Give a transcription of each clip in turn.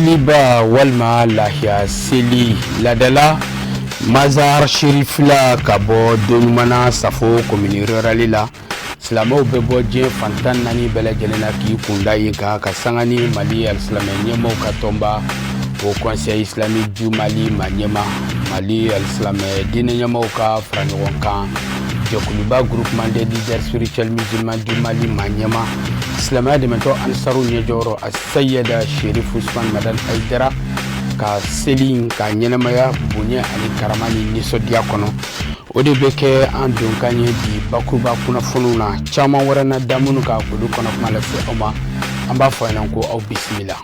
Seliba walima lahiya seli ladala Mazar Sherifila ka bɔ Doɲumana Safo commune rurale la, silamɛw bɛ bɔ diɲɛ fan 14 bɛɛ lajɛlen na k'i kunda yen kan ka sanga ni Mali alisilamɛ ɲɛmaaw ka tɔnba Haut Conseil islamique du Mali ma ɲɛmaa, Mali alisilamɛ diinɛ ɲɛmaaw ka fara ɲɔgɔn kan jɛkuluba groupement des leaders spirituels musulmans du Mali ma ɲɛmaa, silamɛya dɛmɛtɔn Ansaru ɲɛjɔyɔrɔ Asayida Sherif Usman Madani Hayidara ka seli in ka ɲɛnamaya bonya ani karama ni nisɔndiya kɔnɔ. O de bɛ kɛ an donkan ye bi bakuruba kunnafoniw na caman wɛrɛ na da minnu kan k'olu kɔnɔ kuma lase aw ma. An b'a fɔ ɲɛna ko aw bisimila.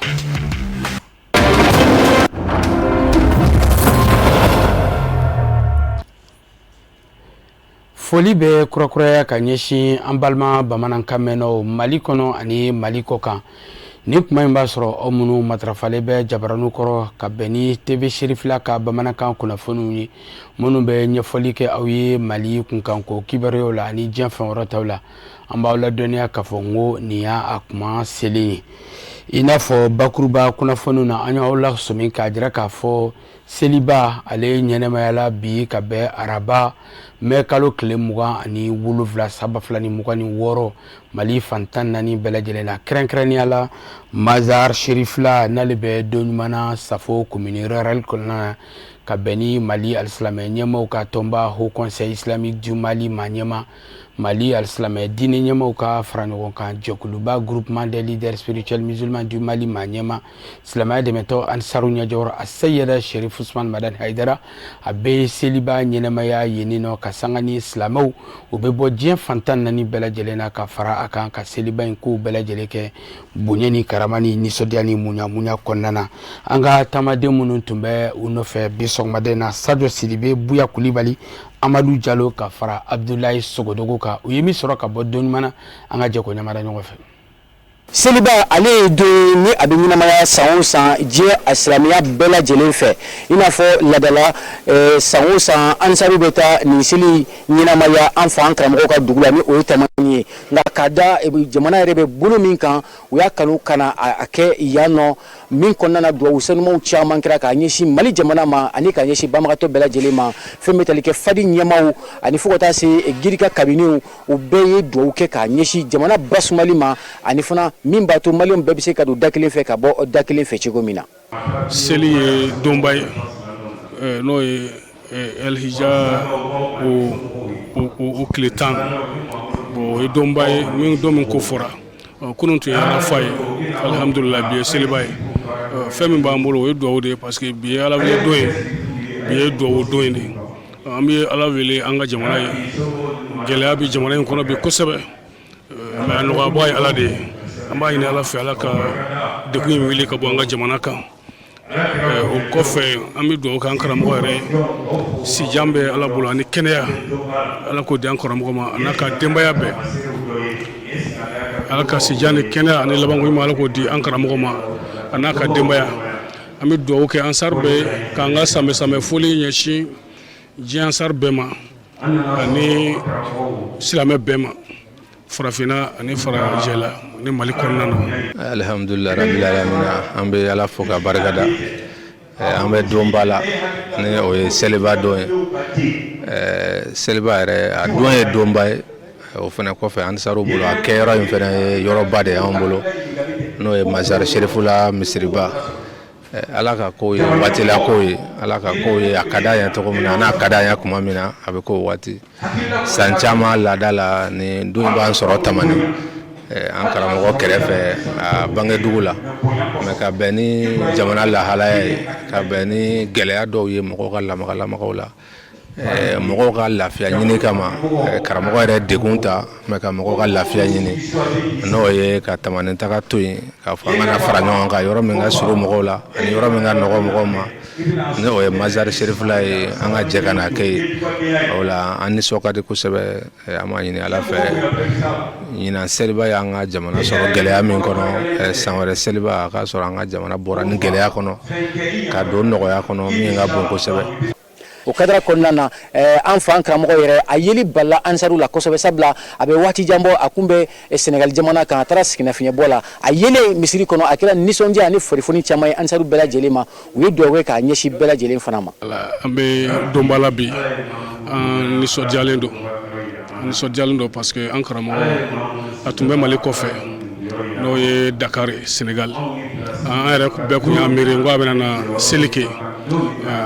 Foli bɛ kurakuraya ka ɲɛsin an balima bamanankan mɛnnaw Mali kɔnɔ ani Mali kɔ kan. Nin kuma in b'a sɔrɔ aw minnu matarafalen bɛ jabaraniw kɔrɔ ka bɛn ni TV Serifila ka bamanankan kunnafoniw ye, minnu bɛ ɲɛfɔli kɛ aw ye Mali kunkanko kibaruyaw la ani diɲɛ fɛn wɛrɛ taw la. An b'aw ladɔnniya k'a fɔ n ko nin y'a kuma selen ye. I n'a fɔ bakuruba kunnafoniw na, an y'aw lasɔmi k'a jira k'a fɔ seliba ale ɲɛnɛmayala bi ka bɛn araba mɛ kalo tile 27 san 2026 Mali fan 14 bɛɛ lajɛlen na, kɛrɛnkɛrɛnnenya la Mazar Sherifila n'ale bɛ Doɲumana Safo commune rurale kɔnɔna na ka bɛn ni Mali alisilamɛ ɲɛmaaw ka tɔnba Haut Conseil islamique du Mali ma ɲɛmaa, Mali alisilamɛ diinɛ ɲɛmaaw ka fara ɲɔgɔn kan jɛkuluba groupement des leaders spirituels musulmans du Mali ma ɲɛmaa, silamɛya dɛmɛtɔn Ansaru ɲɛjɔyɔrɔ Asayida Sherif Usman Madani Hayidara a bɛ seliba ɲɛnamaya yen nɔ ka sanga ni silamɛw u bɛ bɔ diɲɛ fan 14 bɛɛ lajɛlen na ka fara a kan ka seliba in kow bɛɛ lajɛlen kɛ bonya ni karama ni nisɔndiya ni muɲamuɲa kɔnɔna na. An ka taamaden minnu tun bɛ u nɔfɛ bi sɔgɔmada in na, Sajo Sidibe, Buya Kulibali, Amadu Jalo ka fara Abudulayi Sogodogo kan, u ye min sɔrɔ ka bɔ Doɲumana, an ka jɛ k'o ɲamada ɲɔgɔn fɛ. Seliba ale ye don ye ni a bɛ ɲɛnamaya san o san diɲɛ a silamɛya bɛɛ lajɛlen fɛ. I n'a fɔ ladala eh, san o san ansaru bɛ taa nin seli ɲɛnamaya an fa an karamɔgɔ ka dugu la ni o ye Tamani ye. Nka ka da eh, jamana yɛrɛ bɛ bolo min kan, u y'a kanu ka na a kɛ yan nɔ min kɔnɔna na dugawu sanumaw caman kɛra k'a ɲɛsin Mali jamana ma ani k'a ɲɛsin banbagatɔ bɛɛ lajɛlen ma. Fɛn bɛ tali kɛ fadi ɲɛmaaw ani fo ka taa se eh, girika kabiniw, u bɛɛ ye dugawu kɛ k'a ɲɛsin jamana basumali ma ani fana min b'a to maliyɛnw bɛɛ bɛ se ka don da kelen fɛ ka bɔ da kelen fɛ cogo min na. Seli ye donba ye, n'o ye Elhija o tile 10, bon o ye donba ye min don min ko fɔra. Kunun tun ye arafa ye, alihamudulila, bi ye seliba ye. Fɛn min b'an bolo, o ye dugawu de ye, parce que bi ye Ala wele don ye, bi ye dugawu don ye de. An bɛ Ala wele an ka jamana ye. Gɛlɛya bɛ jamana in kɔnɔ bi kosɛbɛ, mais a nɔgɔyabaa ye Ala de ye. An b'a ɲini Ala fɛ, Ala ka degun in wuli ka bɔ an ka jamana kan. O kɔfɛ, an bɛ dugawu kɛ an karamɔgɔ yɛrɛ ye. Sijan bɛ Ala bolo ani kɛnɛya, Ala k'o di an karamɔgɔ ma a n'a ka denbaya bɛɛ. Ala ka sijan ni kɛnɛya ani labanko ɲuman, Ala k'o di an karamɔgɔ ma a n'a ka denbaya. An bɛ dugawu kɛ ansar bɛɛ ye, k'an ka sanbɛ sanbɛ foli ɲɛsin diɲɛ ansar bɛɛ ma ani silamɛ bɛɛ ma, farafinna ani farajɛla ni Mali kɔnɔna na. Alihamudulila rabbil alamina, an bɛ Ala fo ka barika da. An bɛ donba la ni o ye seliba don ye. Seliba yɛrɛ a don ye donba ye. O fana kɔfɛ, ansaru bolo, a kɛyɔrɔ in fana ye yɔrɔba de y'an bolo, n'o ye Mazari Serifula misiriba. Ala ka ko ye waatila ko ye, Ala ka ko ye a ka d'a ye cogo min na, n'a ka d'a ye tuma min na, a bɛ k'o waati. San caman laada la, nin don b'an sɔrɔ Tamani an karamɔgɔ kɛrɛfɛ a bangedugu la, mais ka bɛn ni jamana lahalaya ye, ka bɛn ni gɛlɛya dɔw ye mɔgɔw ka lamagalamaw la, mɔgɔw ka lafiya ɲini kama, karamɔgɔ yɛrɛ degun ta mais ka mɔgɔw ka lafiya ɲini, n'o ye ka Tamani taga to yen, k'a fɔ an kana fara ɲɔgɔn kan yɔrɔ min ka surun mɔgɔw la ani yɔrɔ min ka nɔgɔ mɔgɔw ma, ni o ye Mazari Serifula ye, an ka jɛ ka na kɛ yen. O la an nisɔn ka di kosɛbɛ. An b'a ɲini Ala fɛ, ɲinan seliba y'an ka jamana sɔrɔ gɛlɛya min kɔnɔ, san wɛrɛ seliba a k'a sɔrɔ an ka jamana bɔra ni gɛlɛya kɔnɔ ka don nɔgɔya kɔnɔ min ka bon kosɛbɛ. O kadara kɔnɔna na, an fa an karamɔgɔ yɛrɛ, a yeli balila ansaru la kosɛbɛ, sabula a bɛ waati jan bɔ a kun bɛ Senegali jamana kan, a taara sɛgɛnnafiɲɛbɔ la. A yelen misiri kɔnɔ, a kɛra nisɔndiya ani forifoni caman ye ansaru bɛɛ lajɛlen ma. U ye dugawu kɛ k'a ɲɛsin bɛɛ lajɛlen fana ma. An bɛ donba la bi, an nisɔndiyalen don, an nisɔndiyalen don parce que an karamɔgɔ, a tun bɛ Mali kɔfɛ, n'o ye Dakar ye, Sénégal. An yɛrɛ bɛɛ tun y'a miiri ko a bɛna na seli kɛ,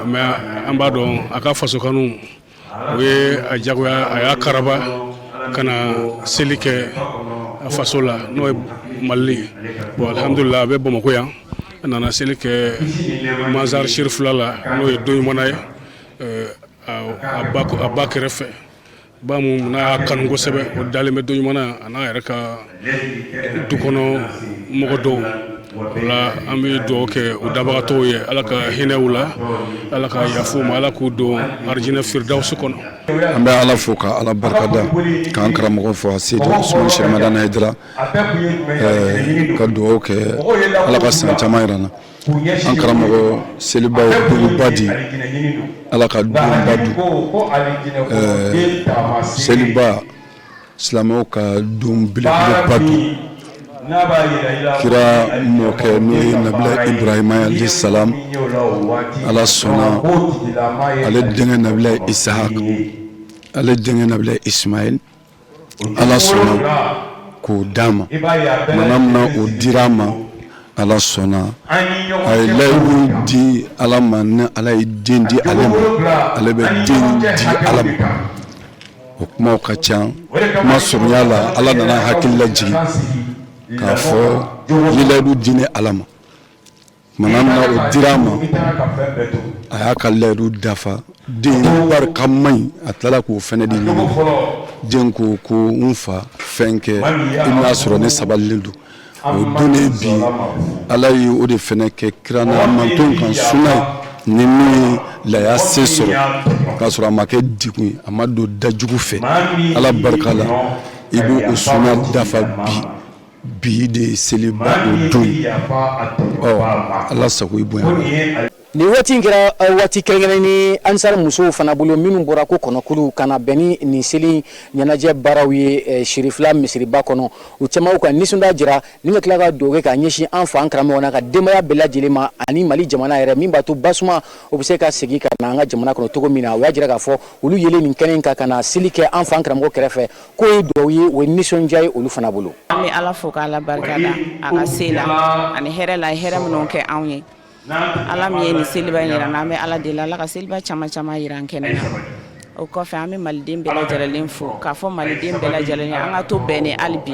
mais an b'a dɔn a ka fasokanu, o ye a jagoya, a y'a karaba ka na seli kɛ a faso la, n'o ye Mali ye. Bon, alhamdulillah, a bɛ Bamakɔ yan, a nana seli kɛ Mazar Sherifila la, n'o ye don ɲuman ye, a ba kɛrɛfɛ, ba mun n'a y'a kanu kosɛbɛ, o dalen bɛ don ɲuman na, a n'a yɛrɛ ka du kɔnɔ mɔgɔ dɔw. O la, an bɛ dugawu kɛ o dabagatɔw ye, Ala ka hinɛ u la, Ala ka yafa u ma, Ala k'u don arijinɛ firidawusu kɔnɔ. An bɛ Ala fo ka Ala barikada, k'an karamɔgɔ fo, Seyidi Usumani Sɛki Hayidara, ka dugawu kɛ, Ala ka san caman yira an na. An karamɔgɔ, seliba ye donba di, Ala ka donba don, seliba, silamɛw ka don belebeleba don. Kira mɔkɛ, n'o ye Nabila Ibrahima alayhi salam, Ala sɔnna ale denkɛ Nabila Isahak, ale denkɛ Nabila Ismail, Ala sɔnna k'o d'a ma. Tuma min na o dira a ma, Ala sɔnna, a ye layidu di Ala ma, ni Ala ye den di ale ma, ale bɛ den di Ala ma. O kumaw ka ca. Kuma surunya la, Ala nana hakili lajigin k'a fɔ i layidu di ne Ala ma. Tuma min na o dira a ma, a y'a ka layidu dafa. Den barikama in, a tilala k'o fɛnɛ di ɲini. Den ko ko n fa, fɛn kɛ i bɛna sɔrɔ ne sabalilen don. O donnen bi, Ala ye o de fɛnɛ kɛ kira n'a manton kan suna ye, ni min ye laya se sɔrɔ k'a sɔrɔ a ma kɛ degun ye, a ma don dajugu fɛ, Ala barika la, i b'o o suna dafa bi. Bi de ye seliba o don ye. Ɔ, Ala sago i bonya. Nin waati in kɛra waati kɛrɛnkɛrɛn ni ansar musow fana bolo, minnu bɔra ko kɔnɔkulu ka na bɛn ni nin seli ɲɛnajɛ baaraw ye Sirifila misiriba kɔnɔ. U caman ka nisɔndiya jira ni ka tila ka dugawu kɛ k'a ɲɛsin an fa an karamɔgɔ n'a ka denbaya bɛɛ lajɛlen ma, ani Mali jamana yɛrɛ, min b'a to basuma o bɛ se ka segin ka na an ka jamana kɔnɔ cogo min na. O y'a jira k'a fɔ olu yelen nin kɛnɛ in kan ka na seli kɛ an fa an karamɔgɔ kɛrɛfɛ, k'o ye dugawu ye, o ye nisɔndiya ye olu fana bolo. An bɛ Ala fo k'Ala barika da a ka se la ani hɛrɛ la, hɛrɛ minnu kɛ anw ye. Ala min ye nin seliba in yira an na, an bɛ Ala deli, Ala ka seliba caman caman yira an kɛnɛ na. O kɔfɛ, an bɛ maliden bɛɛ lajɛlen fo k'a fɔ maliden bɛɛ lajɛlen an ka to bɛnnen hali bi.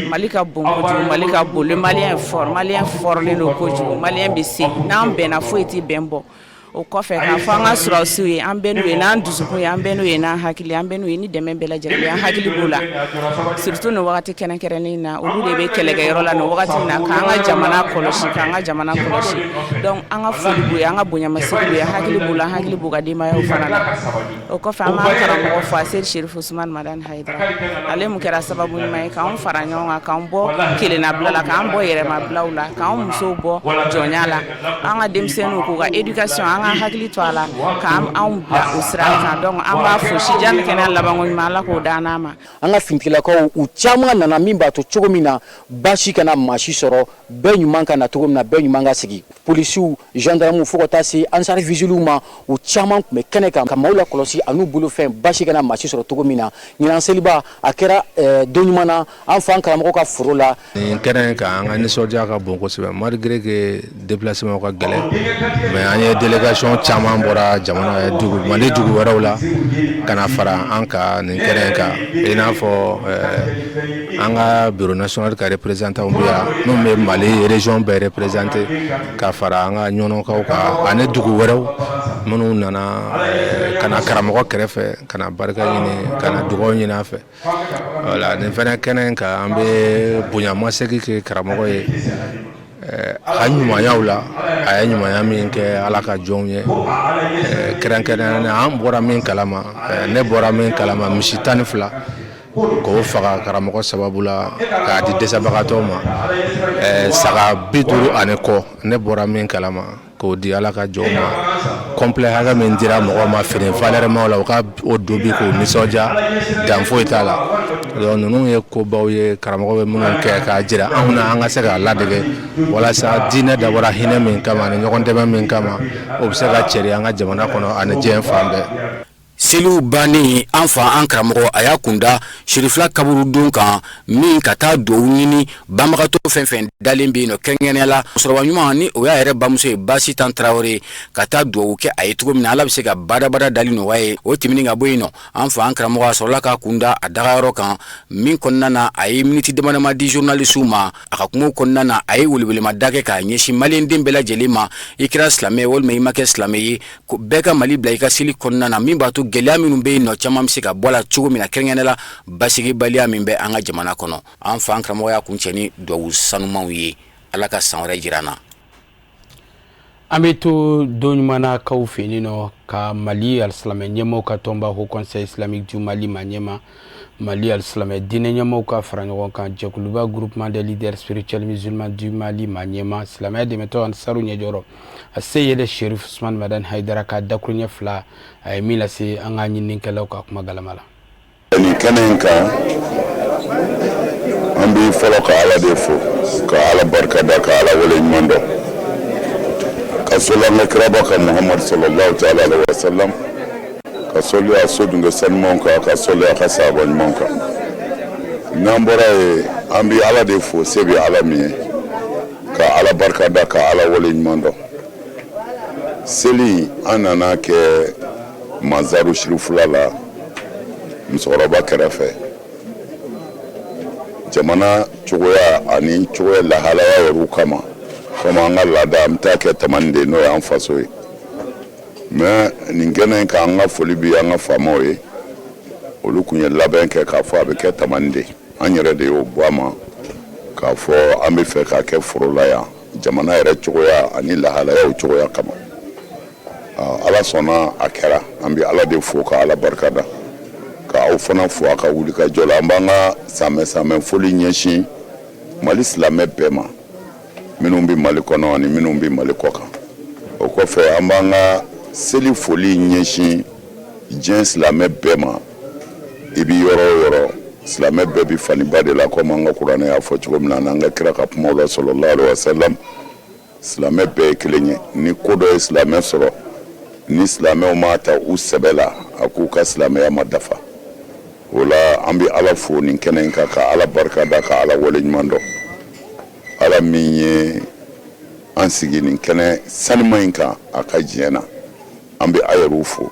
Mali ka bon kojugu, Mali ka bon, le Malien est fort, Malien fortlen don kojugu, Malien bɛ se. N'an bɛnna, foyi tɛ bɛn bɔ. O kɔfɛ, k'a fɔ an ka sɔrɔdasiw ye, an bɛ n'u ye n'an dusukun ye, an bɛ n'u ye n'an hakili, an bɛ n'u ye ni dɛmɛ bɛɛ lajɛlen, an hakili b'u la, surtout nin wagati kɛrɛnkɛrɛnnen na, olu de bɛ kɛlɛkɛyɔrɔ la nin wagati in na k'an ka jamana kɔlɔsi, k'an ka jamana kɔlɔsi. Donc an ka foli b'u ye, an ka bonyamasegin b'u ye, hakili b'u la, an hakili b'u ka denbayaw fana la. O kɔfɛ, an b'an karamɔgɔ fo, Aseyidi Serifu Usumani Madani Hayidara, ale mun kɛra sababu ɲuman ye k'anw fara ɲɔgɔn kan, k'an bɔ kelennabila la, k'an bɔ yɛrɛmabilaw la, k'an musow bɔ jɔnya la, an ka denmisɛnninw k'u ka éducation, an ka hakili to a la, k'an anw bila o sira kan. Donc an b'a fo, sijan ni kɛnɛya labanko ɲuman, Ala k'o d'an n'a ma. An ka finitigilakaw, u caman nana, min b'a to cogo min na baasi kana maa si sɔrɔ, bɛɛ ɲuman ka na cogo min na, bɛɛ ɲuman ka sigi. Polisiw, gendarmew, fo ka taa se ansar vigiliw ma, u caman tun bɛ kɛnɛ kan ka maaw la kɔlɔsi an'u bolofɛn, baasi kana maa si sɔrɔ cogo min na. Ɲinan seliba, a kɛra don ɲuman na an fa an karamɔgɔ ka foro la. Nin kɛnɛ in kan, an ka nisɔndiya ka bon kosɛbɛ, malgré que déplacement ka gɛlɛn, mais an ye délégation caman bɔra jamana dugu, Mali dugu wɛrɛw la ka na fara an kan nin kɛnɛ in kan. I n'a fɔ an ka bureau national ka représentant bɛ yan, minnu bɛ Mali région bɛɛ représenté, ka fara an ka ɲɔnɔkaw kan ani dugu wɛrɛw minnu nana ka na karamɔgɔ kɛrɛfɛ, ka na barika ɲini, ka na dugawu ɲini a fɛ. Voilà, nin fana kɛnɛ in kan, an bɛ bonyamasegin kɛ karamɔgɔ ye a ka ɲumanyaw la, a ye ɲumanya min kɛ Ala ka jɔnw ye, kɛrɛnkɛrɛnnenya an bɔra min kalama, ne bɔra min kalama, misi 12 k'o faga karamɔgɔ sababu la k'a di dɛsɛbagatɔw ma, saga 50 ani kɔ, ne bɔra min kalama k'o di Ala ka jɔnw ma. Complet hakɛ min dira mɔgɔw ma fini valɛrɛmaw la, u ka o don bi k'u nisɔndiya, dan foyi t'a la. Donc ninnu ye kobaw ye karamɔgɔ bɛ minnu kɛ k'a jira anw na, an ka se k'a ladege walasa diinɛ dabɔra hinɛ min kama ani ɲɔgɔn dɛmɛ min kama, o bɛ se ka cɛri an ka jamana kɔnɔ ani diɲɛ fan bɛɛ. Seliw bannen, an fa an karamɔgɔ a y'a kunda Sirifila kaburudon kan min ka taa dugawu ɲini banbagatɔ fɛn fɛn dalen bɛ yen nɔ, kɛrɛnkɛrɛnnenya la musokɔrɔba ɲuman ni o y'a yɛrɛ bamuso ye, Basitan Tarawele, ka taa dugawu kɛ a ye cogo min na Ala bɛ se ka badabada dali nɔgɔya ye. O tɛmɛnen ka bɔ yen nɔ, an fa an karamɔgɔ a sɔrɔla ka kunda a dagayɔrɔ kan min kɔnɔna na, a ye miniti damadama di journalisiw ma. A ka kuma kɔnɔna na, a ye welewelemada kɛ k'a ɲɛsin maliyɛnden bɛɛ lajɛlen ma, i kɛra silamɛ walima i ma kɛ silamɛ ye, ko bɛɛ ka Mali bila i ka seli kɔnɔna na, min b'a to gɛlɛya minnu bɛ yen nɔ, caman bɛ se ka bɔ a la cogo min na, kɛrɛnkɛrɛnnenya la basigibaliya min bɛ an ka jamana kɔnɔ. An fa an karamɔgɔ y'a kuncɛ ni dugawu sanumanw ye. Ala ka san wɛrɛ jira an na. An bɛ to don ɲuman na kaw fɛ yen nɔ ka Mali alisilamɛ ɲɛmaaw ka tɔnba Haut Conseil islamique du Mali ma ɲɛma, Mali alisilamɛ diinɛ ɲɛmaaw ka fara ɲɔgɔn kan jɛkuluba Groupement des leaders spirituels musulmans du Mali ma ɲɛma, silamɛya dɛmɛtɔ Ansaru ɲɛjɔrɔ a Seyid Sherif Usman Madani Hayidara ka dakuruɲɛ 2, a ye min lase an ka ɲininikɛlaw ka kuma galama la. Nin kɛnɛ in kan, an bɛ fɔlɔ ka Ala de fo, ka Ala barika da, ka Ala wale ɲuman dɔn, ka sɔli an ka kiraba kan Muhamadu sallallahu ta'ala alaihi wa sallam, ka sɔli a sodunkɛ sanumanw kan, ka sɔli a ka sahaba ɲumanw kan. N'an bɔra yen, an bɛ Ala de fo, se bɛ Ala min ye, ka Ala barika da, ka Ala wale ɲuman dɔn. Seli an nana kɛ Mazaru Sirifula la musokɔrɔba kɛrɛfɛ. Jamana cogoya ani cogoya lahalaya yɛrɛw kama, komi an ka laada, an bɛ taa kɛ Tamani de, n'o y'an faso ye. Mais nin kɛnɛ in kan, an ka foli bɛ an ka faamaw ye. Olu tun ye labɛn kɛ k'a fɔ a bɛ kɛ Tamani de. An yɛrɛ de y'o bɔ a ma k'a fɔ an bɛ fɛ k'a kɛ foro la yan, jamana yɛrɛ cogoya ani lahalayaw cogoya kama. Ala sɔnna, a kɛra. An bɛ Ala de fo, ka Ala barika da, ka aw fana fo a ka wulikajɔ la. An b'an ka sanmɛ sanmɛ foli ɲɛsin Mali silamɛ bɛɛ ma, minnu bɛ Mali kɔnɔ ani minnu bɛ Mali kɔ kan. O kɔfɛ, an b'an ka seli foli ɲɛsin diɲɛ silamɛ bɛɛ ma. I bɛ yɔrɔ o yɔrɔ, silamɛ bɛɛ bɛ faniba de la, komi an ka kuranɛ y'a fɔ cogo min na, n'an ka kira ka kumaw la sallallahu alaihi wasallam, silamɛ bɛɛ ye kelen ye. Ni ko dɔ ye silamɛ sɔrɔ, ni silamɛw m'a ta u sɛbɛ la, a k'u ka silamɛya ma dafa. O la, an bɛ Ala fo nin kɛnɛ in kan, ka Ala barika da, ka Ala wale ɲuman dɔn, Ala min ye an sigi nin kɛnɛ sanima in kan a ka diɲɛ na. An bɛ a yɛrɛw fo.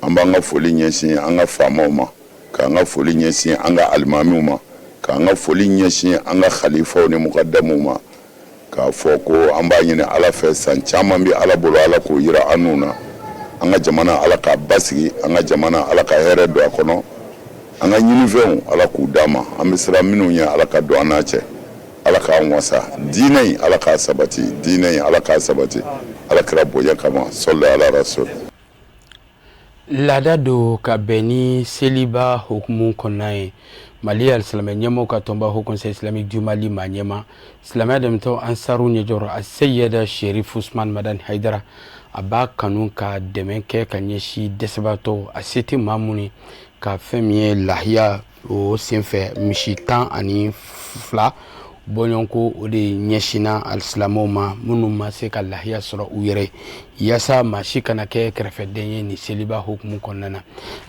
An b'an ka foli ɲɛsin an ka faamaw ma, k'an ka foli ɲɛsin an ka alimamiw ma, k'an ka foli ɲɛsin an ka khalifaw ni mukadamuw ma, k'a fɔ ko an b'a ɲini Ala fɛ, san caman bɛ Ala bolo, Ala k'o yira an n'u na. An ka jamana, Ala k'a basigi. An ka jamana, Ala ka hɛrɛ don a kɔnɔ. An ka ɲinifɛnw, Ala k'u d'an ma. An bɛ siran minnu ɲɛ, Ala ka don an n'a cɛ. Ala k'an wasa. Diinɛ in, Ala k'a sabati. Diinɛ in, Ala k'a sabati, Ala kira bonya kama. Sɔli ala rasul. Laada don ka bɛn ni seliba hukumu kɔnɔna ye, Mali alisilamɛ ɲɛmaaw ka tɔnba Haut Conseil islamique du Mali ma ɲɛma, silamɛya dɛmɛtɔ Ansaru ɲɛjɔrɔ a Seyid Sherif Usman Madani Hayidara, a b'a kanu ka dɛmɛ kɛ ka ɲɛsin dɛsɛbaatɔw, a se tɛ maa minnu, ka fɛn min ye lahiya o senfɛ, misi 12 bɔɲɔgɔnko, o de ɲɛsinna alisilamɛw ma minnu ma se ka lahiya sɔrɔ u yɛrɛ, yaasa maa si kana kɛ kɛrɛfɛden ye nin seliba hukumu kɔnɔna na.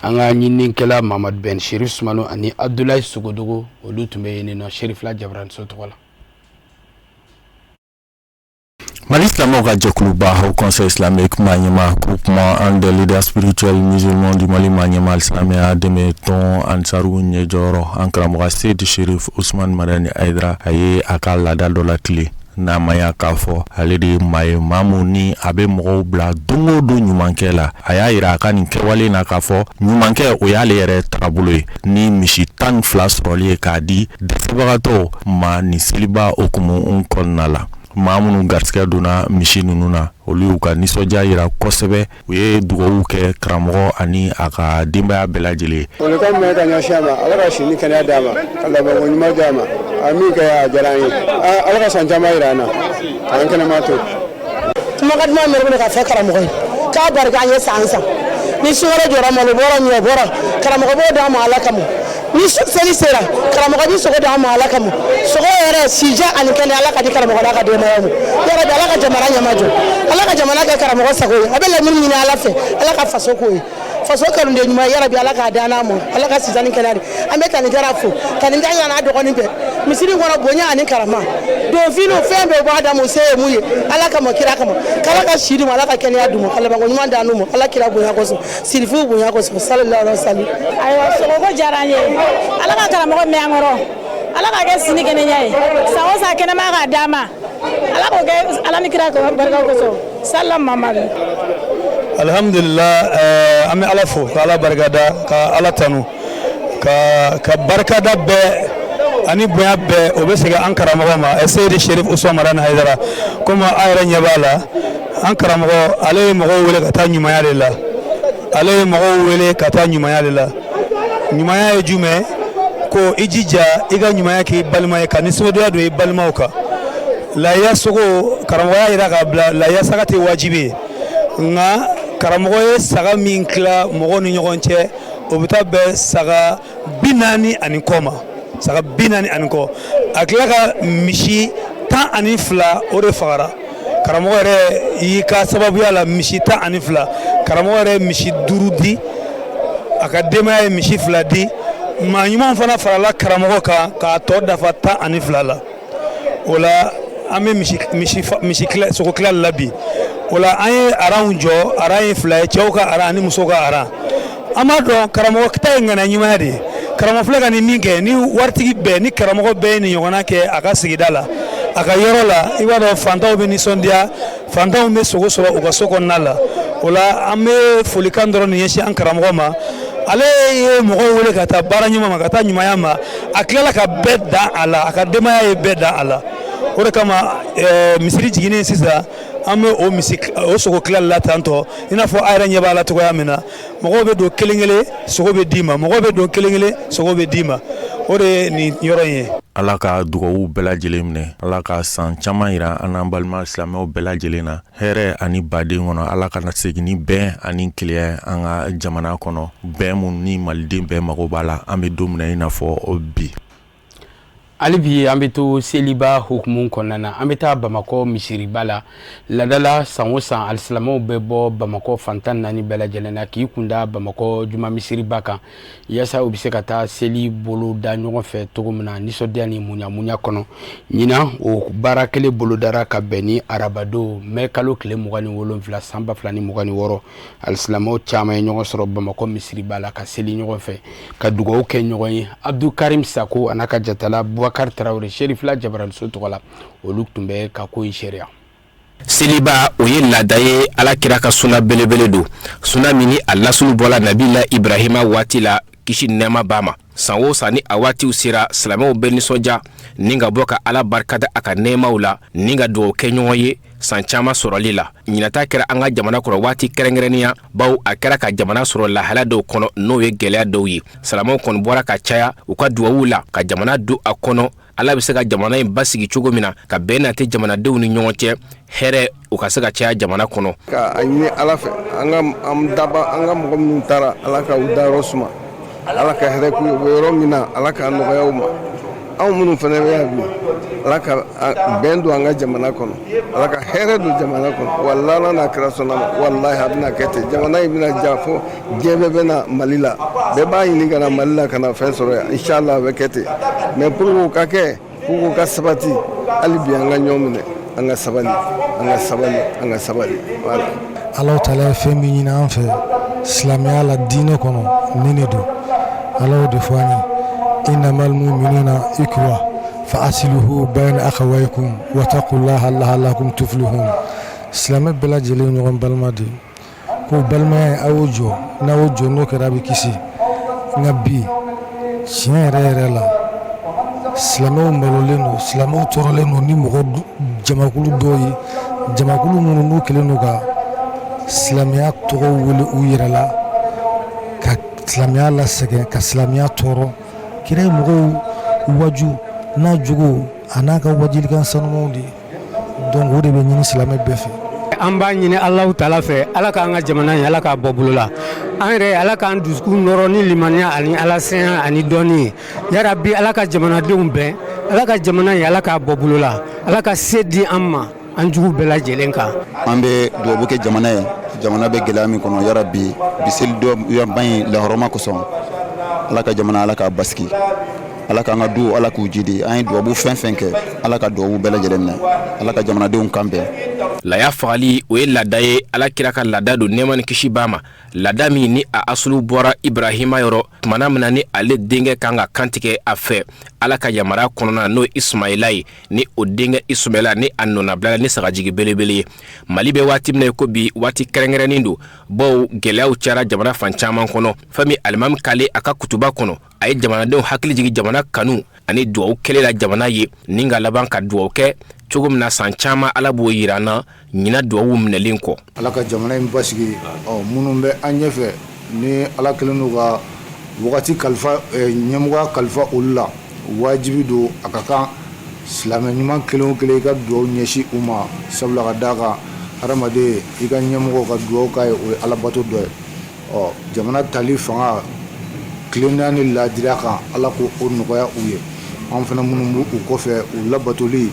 An ka ɲininikɛla Mamadu Ben Sherif Sumano ani Abdulayi Sogodogo, olu tun bɛ yen nɔ Sherifila Jabaraniso tɔgɔ la. Mali silamɛw ka jɛkuluba Haut Conseil islamique maa ɲɛmaa, Groupement des leaders spirituels musulmans du Mali maa ɲɛmaa, silamɛya dɛmɛ tɔn Ansaru ɲɛjɔyɔrɔ, an karamɔgɔ Seyid Sherif Usman Madani Hayidara, a ye a ka laada dɔ la tile n'a ma ya k'a fɔ ale de ye maa ye, maa mun ni a bɛ mɔgɔw bila don o don ɲumankɛ la. A y'a yira a ka nin kɛwale na k'a fɔ ɲumankɛ, o y'ale yɛrɛ tagabolo ye, ni misi 12 sɔrɔli ye k'a di dɛsɛbagatɔw ma nin seliba hukumu kɔnɔna la. Maa minnu garisɛgɛ donna misi ninnu na, olu y'u ka nisɔndiya yira kosɛbɛ. U ye dugawu kɛ karamɔgɔ ani a ka denbaya bɛɛ lajɛlen. Folikan min ka ɲɛsin a ma, Ala ka si ni kɛnɛya d'a ma, ka labanko ɲuman d'a ma. A min kɛ, a diyara an ye. Ala ka san caman yira an na, k'an kɛnɛma to. Kumakan duman bɛ ne bolo k'a fɔ karamɔgɔ ye. K'a barika an ye san san ni sunkalo jɔra, malo bɔrɔ, ɲɔ bɔrɔ, karamɔgɔ b'o d'an ma Ala kama. Ni seli sera, karamɔgɔ bɛ sogo d'an ma Ala kama. Sogo yɛrɛ, sijɛ ani kɛnɛ, Ala ka di karamɔgɔ n'a ka denbaya ma. Yarabi, Ala ka jamana ɲɛmajɔ, Ala ka jamana kɛ karamɔgɔ sago ye. A bɛ laɲini ɲini Ala fɛ, Ala ka faso k'o ye faso kanunden ɲuman. Yarabi, Ala k'a d'an n'a ma, Ala ka sisan ni kɛnɛya di. An bɛ Tani Jara fo. Tani Jara n'a dɔgɔnin bɛɛ, misiri kɔnɔ, bonya ani karama, donfiniw, fɛn bɛɛ b'a d'a ma. O se ye mun ye? Ala kama, kira kama, k'Ala ka si d'u ma, Ala ka kɛnɛya d'u ma, ka labanko ɲuman d'an n'u ma, Ala kira bonya kosɔn, sirifuw bonya kosɔn, sallallahu alaihi wasallam. Ayiwa, sogoko diyara an ye. Ala ka karamɔgɔ mɛn an kɔrɔ, Ala ka kɛ sini kɛnɛya ye, san o san kɛnɛma k'a d'an ma. Ala k'o kɛ Ala ni kira barika kosɔn, sallam Mamadu. Alhamdulillah, an bɛ Ala fo, ka Ala barikada, ka Ala tanu, ka barikada bɛɛ ani bonya bɛɛ, o bɛ segin an karamɔgɔ ma, Seyidi Sherif Usman Madani Hayidara. Komi a yɛrɛ ɲɛ b'a la, an karamɔgɔ, ale ye mɔgɔw wele ka taa ɲumanya de la. Ale ye mɔgɔw wele ka taa ɲumanya de la. Ɲumanya ye jumɛn? Ko i jija i ka ɲumanya k'i balima ye, ka nisɔndiya don i balimaw kan. Lahiya sogo, karamɔgɔ y'a jira k'a bila lahiya saga tɛ wajibi ye, nka karamɔgɔ ye saga min tila mɔgɔw ni ɲɔgɔn cɛ, o bɛ taa bɛn saga 40 ani kɔ ma, saga 40 ani kɔ. A tila ka misi 12, o de fagara karamɔgɔ yɛrɛ y'i ka sababuya la. Misi 12, karamɔgɔ yɛrɛ ye misi 5 di, a ka denbaya ye misi 2 di, maa ɲuman fana farala karamɔgɔ kan k'a tɔ dafa 12 la. O la, an bɛ misi misi misi sogo tila la bi. O la, an ye aranw jɔ. Aran ye fila ye, cɛw ka aran ani musow ka aran. An b'a dɔn karamɔgɔ ta ye ŋaniya ɲumanya de ye. Karamɔgɔ filɛ ka nin min kɛ, ni waritigi bɛɛ ni karamɔgɔ bɛɛ ye nin ɲɔgɔnna kɛ a ka sigida la, a ka yɔrɔ la, i b'a dɔn fantanw bɛ nisɔndiya, fantanw bɛ sogo sɔrɔ u ka so kɔnɔna la. O la, an bɛ folikan dɔrɔn nin ɲɛsin an karamɔgɔ ma. Ale ye mɔgɔw wele ka taa baara ɲuman ma, ka taa ɲumanya ma. A tilala ka bɛɛ dan a la, a ka denbaya ye bɛɛ dan a la. O de kama, misiri jiginnen sisan, an bɛ o misi o sogo tila la tantɔ. I n'a fɔ a yɛrɛ ɲɛ b'a la cogoya min na, mɔgɔw bɛ don kelen kelen, sogo bɛ d'i ma. Mɔgɔw bɛ don kelen kelen, sogo bɛ d'i ma. O de ye nin yɔrɔ in ye. Ala ka dugawu bɛɛ lajɛlen minɛ, Ala ka san caman yira an n'an balima silamɛw bɛɛ lajɛlen na hɛrɛ ani baden kɔnɔ. Ala ka na segin ni bɛn ani kelenya an ka jamana kɔnɔ, bɛn mun ni maliden bɛɛ mago b'a la, an bɛ don min na i n'a fɔ bi. Hali bi, an bɛ to seliba hukumu kɔnɔna na. An bɛ taa Bamakɔ misiriba la. Ladala, san o san, alisilamɛw bɛ bɔ Bamakɔ fan 14 bɛɛ lajɛlen na k'i kunda Bamakɔ juma misiriba kan, yaasa u bɛ se ka taa seli boloda ɲɔgɔn fɛ cogo min na, nisɔndiya ni muɲamuɲa kɔnɔ. Ɲinan, o baara kelen bolodara ka bɛn ni arabadon mɛ kalo tile 27 san 2026. Alisilamɛw caman ye ɲɔgɔn sɔrɔ Bamakɔ misiriba la ka seli ɲɔgɔn fɛ, ka dugawu kɛ ɲɔgɔn ye. Abdulkarim Sako a n'a ka jatala Bubakari Tarawele, Serifila Jabaraniso tɔgɔ la, olu tun bɛ ka ko in seereya. Seliba, o ye laada ye. Ala kira ka suna belebele don, suna min ni a lasulu bɔla Nabila Ibrahima waati la, kisi nɛɛma b'a ma. San o san ni a waatiw sera, silamɛw bɛ nisɔndiya ni ka bɔ ka Ala barikada a ka nɛɛmaw la, ni ka dugawu kɛ ɲɔgɔn ye san caman sɔrɔli la. Ɲinata kɛra an ka jamana kɔnɔ waati kɛrɛnkɛrɛnnenya, bawo a kɛra ka jamana sɔrɔ lahala dɔw kɔnɔ, n'o ye gɛlɛya dɔw ye. Silamɛw kɔni bɔra ka caya u ka dugawu la ka jamana don a kɔnɔ, Ala bɛ se ka jamana in basigi cogo min na, ka bɛn nati jamanadenw ni ɲɔgɔn cɛ, hɛrɛ u ka se ka caya jamana kɔnɔ. Ka a ɲini Ala fɛ, an ka an daba, an ka mɔgɔ minnu taara, Ala ka u dayɔrɔ suma, Ala ka hɛrɛ k'u ye u bɛ yɔrɔ min na, Ala k'a nɔgɔya u ma. Anw minnu fana bɛ yan bi, Ala ka bɛn don an ka jamana kɔnɔ, Ala ka hɛrɛ don jamana kɔnɔ. Walahi, Ala n'a kira sɔnna ma, walahi, a bɛna kɛ ten. Jamana in bɛna diya fo diɲɛ bɛɛ bɛna Mali la, bɛɛ b'a ɲini ka na Mali la ka na fɛn sɔrɔ yan. Inshallah, a bɛ kɛ ten. Mais pour que o ka kɛ, pour que o ka sabati, hali bi an ka ɲɔgɔn minɛ, an ka sabali, an ka sabali, an ka sabali, voilà. Ala taala ye fɛn min ɲini an fɛ silamɛya la, diinɛ kɔnɔ, nin de don. Ala y'o de fɔ an ye: innamal mu'minuna ikhwa fa aslihu bayna akhawaykum wattaqullaha la'allakum tuflihun. Silamɛ bɛɛ lajɛlen ɲɔgɔn balima de ye, ko balimaya, a y'o jɔ. N'a y'o jɔ, n'o kɛra, a bɛ kisi. Nka bi, tiɲɛ yɛrɛ yɛrɛ la, silamɛw malolen don, silamɛw tɔɔrɔlen don ni mɔgɔ jamakulu dɔw ye, jamakulu minnu n'u kɛlen don ka silamɛya tɔgɔ wele u yɛrɛ la, ka silamɛya lasɛgɛn, ka silamɛya tɔɔrɔ. Kira ye mɔgɔw waju n'a jogo a n'a ka wajilikan sanumanw de ye. Donc o de bɛ ɲini silamɛ bɛɛ fɛ. An b'a ɲini Alahu taala fɛ, Ala k'an ka jamana in, Ala k'a bɔ bolo la. An yɛrɛ, Ala k'an dusukun nɔrɔ ni limaniya ani Ala senya ani dɔnni ye. Yarabi, Ala ka jamanadenw bɛn. Ala ka jamana in, Ala k'a bɔ bolo la. Ala ka se di an ma an jugu bɛɛ lajɛlen kan. An bɛ dubabu kɛ jamana ye, jamana bɛ gɛlɛya min kɔnɔ. Yarabi, bi selidonba in lahɔrɔma kosɔn, Ala ka jamana, Ala k'a basigi. Ala k'an ka du, Ala k'u jidi. An ye dubabu fɛn fɛn kɛ, Ala ka dubabu bɛɛ lajɛlen minɛ. Ala ka jamanadenw kan bɛn. Laya fagali, o ye laada ye, Ala kira ka laada don, nɛɛma ni kisi b'a ma. Laada min ni a asulu bɔra Ibrahima yɔrɔ tumana min na ni ale denkɛ kan ka kantigɛ a fɛ Ala ka yamaruya kɔnɔna, n'o ye Isumayila ye, ni o denkɛ Isumayila ni a nɔnabilala ni sagajigi belebele ye. Mali bɛ waati min na ko bi, waati kɛrɛnkɛrɛnnen don, bawo gɛlɛyaw cayara jamana fan caman kɔnɔ. Fɛn min alimami kale a ka kutuba kɔnɔ, a ye jamanadenw hakili jigin jamana kanu ani dugawu kɛlen la jamana ye, ni ka laban ka dugawu kɛ cogo min na san caman, Ala b'o yira an na ɲinan dugawu minɛlen kɔ. Ala ka jamana in basigi. Ɔ minnu bɛ an ɲɛfɛ, ni Ala kɛlen don ka wagati kalifa, ɲɛmɔgɔya kalifa olu la, wajibi don, a ka kan silamɛ ɲuman kelen o kelen i ka dugawu ɲɛsin u ma, sabula ka d'a kan, hadamaden, i ka ɲɛmɔgɔ ka dugawu k'a ye, o ye alabato dɔ ye. Ɔ jamana tali fanga tilennenya ni laadiriya kan, Ala ko o nɔgɔya u ye. An fana minnu b'u kɔfɛ, u labatoli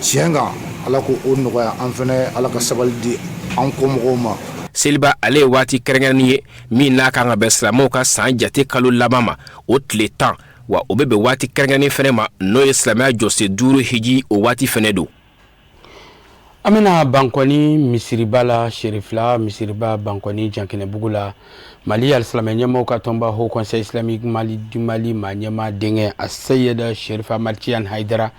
tiɲɛ kan, Ala ko o nɔgɔya an fana. Ala ka sabali di an kɔmɔgɔw ma. Seliba, ale ye waati kɛrɛnkɛrɛnnen ye min n'a kan ka bɛn silamɛw ka san jate kalo laban ma, o tile 10. Wa o bɛ bɛn waati kɛrɛnkɛrɛnnen fɛnɛ ma, n'o ye silamɛya jɔsen 5 hiji, o waati fɛnɛ don. An bɛna Bankɔni misiriba la, Serifila misiriba, Bankɔni Jankɛnɛbugu la. Mali alisilamɛ ɲɛmaaw ka tɔnba Haut Conseil islamique Mali du Mali maa ɲɛmaa denkɛ Aseyida Sherif Ahmad Tidiane Hayidara,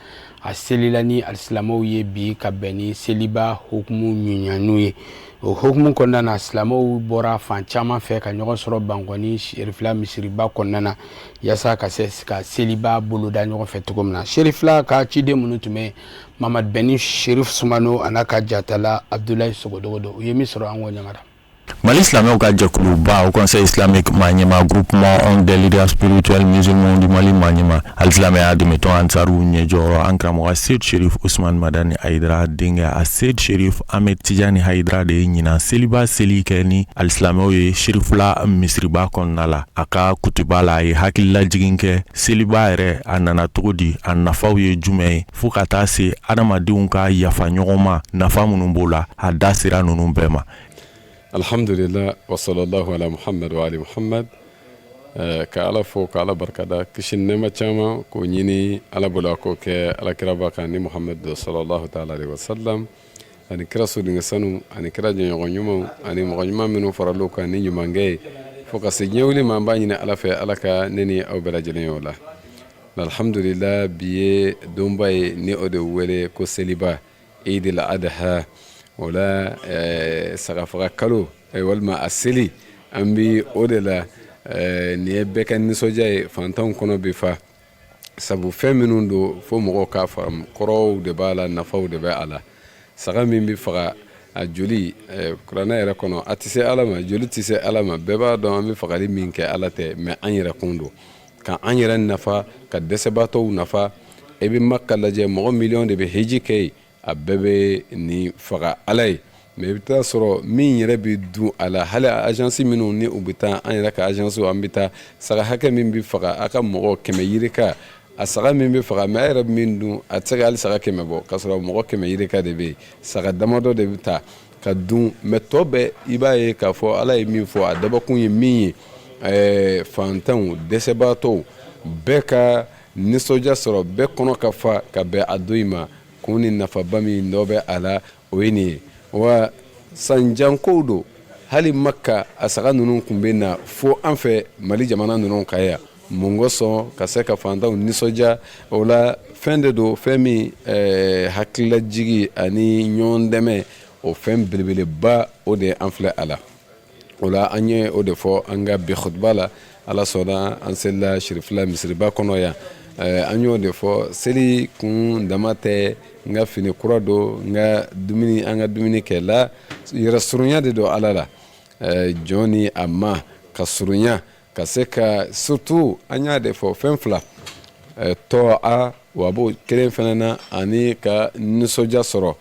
a selila ni alisilamɛw ye bi ka bɛn ni seliba hukumu ɲuɲanu ye. O hukumu kɔnɔna na, silamɛw bɔra fan caman fɛ ka ɲɔgɔn sɔrɔ Bankɔni Serifila misiriba kɔnɔna na, yaasa ka se ka seliba boloda ɲɔgɔn fɛ cogo min na. Serifila ka ciden minnu tun bɛ Mamadu Bɛni Sherif Sumano a n'a ka jatala Abdulayi Sogodogo don, u ye min sɔrɔ, an k'o ɲamara. Mali silamɛw ka jɛkuluba Haut Conseil islamique maa ɲɛmaa, Groupement des leaders spirituels musulmans du Mali maa ɲɛmaa, alisilamɛya dɛmɛtɔn Ansaru ɲɛjɔyɔrɔ, an karamɔgɔ Seyid Sherif Usman Madani Hayidara denkɛ Aseyid Sherif Ahmed Tijani Hayidara de ye ɲinan seliba seli kɛ ni alisilamɛw ye Serifila misiriba kɔnɔna la. A ka kutuba la, a ye hakililajigin kɛ seliba yɛrɛ a nana cogo di, a nafaw ye jumɛn ye, fo ka taa se adamadenw ka yafa ɲɔgɔn ma, nafa minnu b'o la, a da sera ninnu bɛɛ ma. Alhamdulillah, wa sallallahu ala Muhammad wa ali Muhammad. Ka Ala fo, ka Ala barikada, kisi nɛɛma caman k'o ɲini Ala bolo, a k'o kɛ Ala kiraba kan ni Muhammad sallallahu ta'ala alaihi wasallam, ani kira sodenkɛ sanu, ani kira jɛɲɔgɔn ɲumanw, ani mɔgɔ ɲuman minnu faral'o kan ni ɲumankɛ ye fo ka se diɲɛ wuli ma. An b'a ɲini Ala fɛ, Ala ka ne ni aw bɛɛ lajɛlen ye o la. Alhamdulillah, bi ye donba ye ni o de wele ko seliba, Eid al-Adha. O la sagafaga kalo walima a seli, an bi o de la. Nin ye bɛɛ ka nisɔndiya ye, fantanw kɔnɔ bɛ fa, sabu fɛn minnu don, fo mɔgɔw k'a faamu, kɔrɔw de b'a la, nafaw de bɛ a la. Saga min bɛ faga, a joli, kuranɛ yɛrɛ kɔnɔ, a tɛ se Ala ma, joli tɛ se Ala ma. Bɛɛ b'a dɔn an bɛ fagali min kɛ, Ala tɛ, mais an yɛrɛ kun don, ka an yɛrɛ nafa, ka dɛsɛbaatɔw nafa. E bɛ Maka lajɛ, mɔgɔ miliyɔn de bɛ hiji kɛ yen, a bɛɛ bɛ nin faga Ala ye. Mais i bɛ taa sɔrɔ min yɛrɛ bɛ dun a la, hali agence minnu ni u bɛ taa, an yɛrɛ ka agence, an bɛ taa, saga hakɛ min bɛ faga, a ka mɔgɔ 100 yirika, a saga min bɛ faga, mais a yɛrɛ bɛ min dun, a tɛ se ka hali saga 100 bɔ, k'a sɔrɔ mɔgɔ 100 yirika de bɛ yen. Saga damadɔ de bɛ taa ka dun, mais tɔ bɛɛ, i b'a ye k'a fɔ Ala ye min fɔ, a dabɔkun ye min ye, fantanw, dɛsɛbaatɔw bɛɛ ka nisɔndiya sɔrɔ, bɛɛ kɔnɔ ka fa ka bɛn a don in ma. Kun ni nafaba min dɔ bɛ a la, o ye nin ye. Wa sanjankow don, hali Maka a saga ninnu tun bɛ na fo an fɛ Mali jamana ninnu kan yan. Mun kosɔn? Ka se ka fantanw nisɔndiya. O la fɛn de don, fɛn min hakililajigi ani ɲɔgɔn dɛmɛ, o fɛn belebeleba, o de an filɛ a la. O la an ye o de fɔ an ka bi khutba la. Ala sɔnna, an selila Sirifila misiriba kɔnɔ yan. An y'o de fɔ, seli kun dama tɛ n ka fini kura don, n ka dumuni, an ka dumuni kɛ la, yɛrɛ surunya de don Ala la. Jɔn ni a ma ka surunya, ka se ka surtout, an y'a de fɔ fɛn fila tɔ a wa b'o kelen fana na, ani ka nisɔndiya sɔrɔ.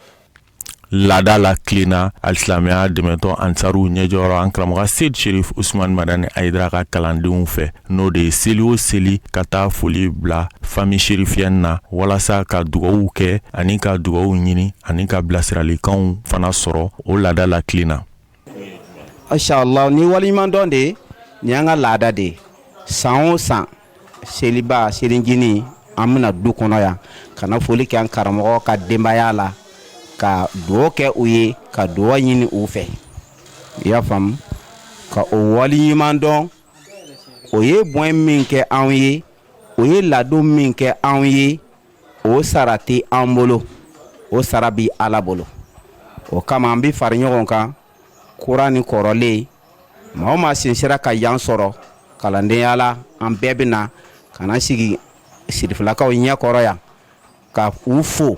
Laada la tilenna alisilamɛya dɛmɛtɔn ansaru ɲɛjɔyɔrɔ an karamɔgɔ Seyid Sherif Usman Madani Hayidara ka kalandenw fɛ, n'o de ye seli o seli ka taa foli bila famille chérifienne na walasa ka dugawu kɛ ani ka dugawu ɲini ani ka bilasiralikanw fana sɔrɔ o laada la tilenna. Inshallah, ni waleɲumandɔn de ye, nin y'an ka laada de ye. San o san, seliba selincinin, an bɛna du kɔnɔ yan ka na foli kɛ an karamɔgɔ ka denbaya la, ka dugawu kɛ u ye, ka dugawu ɲini u fɛ. I y'a faamu, ka o waleɲuman dɔn. O ye bonya min kɛ anw ye, o ye ladon min kɛ anw ye, o sara tɛ an bolo, o sara bi Ala bolo. O kama an bɛ fara ɲɔgɔn kan, kura ni kɔrɔlen, maa o maa sen sera ka yan sɔrɔ kalandenya la, an bɛɛ bɛ na ka na sigi sirifilakaw ɲɛ kɔrɔ yan ka u fo,